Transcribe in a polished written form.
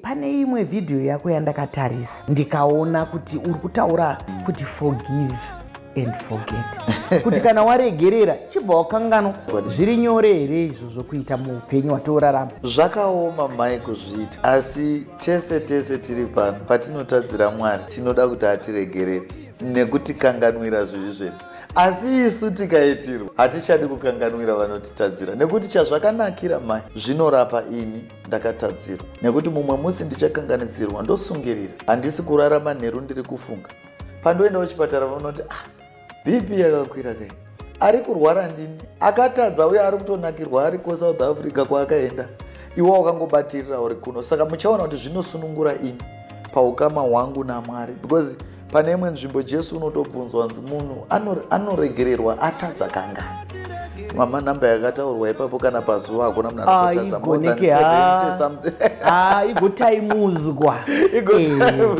Pane imwe vhidhiyo yako yandakatarisa, ndikaona kuti uri kutaura kuti forgive and forget, kuti kana waregerera chibva wakanganwa. Zviri nyore here izvozvo kuita muupenyu hwatinorarama? Zvakaoma mai kuzviita, asi tese tese tiri pano, patinotadzira Mwari tinoda kuti atiregerere nekutikanganwira zvivi zvedu. Asi isu tikaitirwa hatichadi kukanganwira vanotitadzira, nekuti chazvakanakira mai, zvinorapa ini ndakatadzirwa, nekuti mumwe musi ndichakanganisirwa ndosungirira. Handisi kurara manheru ndiri kufunga. Pandoenda kuchipatara vanoti, "Ah, BP yakakwira kai." Ari kurwara ndini akatadza, uye ari kutonakirwa ari kuSouth Africa kwaakaenda, iwe wakangobatirira uri kuno. Saka muchaona kuti zvinosunungura ini paukama hwangu naMwari, because pane imwe nzvimbo Jesu unotobvunzwa nzi munhu anoregererwa atadza kangani. Mama, namba yakataurwa ipapo, kana pazuva hakuna munhu anototadza more than Igoneke. 70 something. Igotaimuzwa. Igotaimuzwa.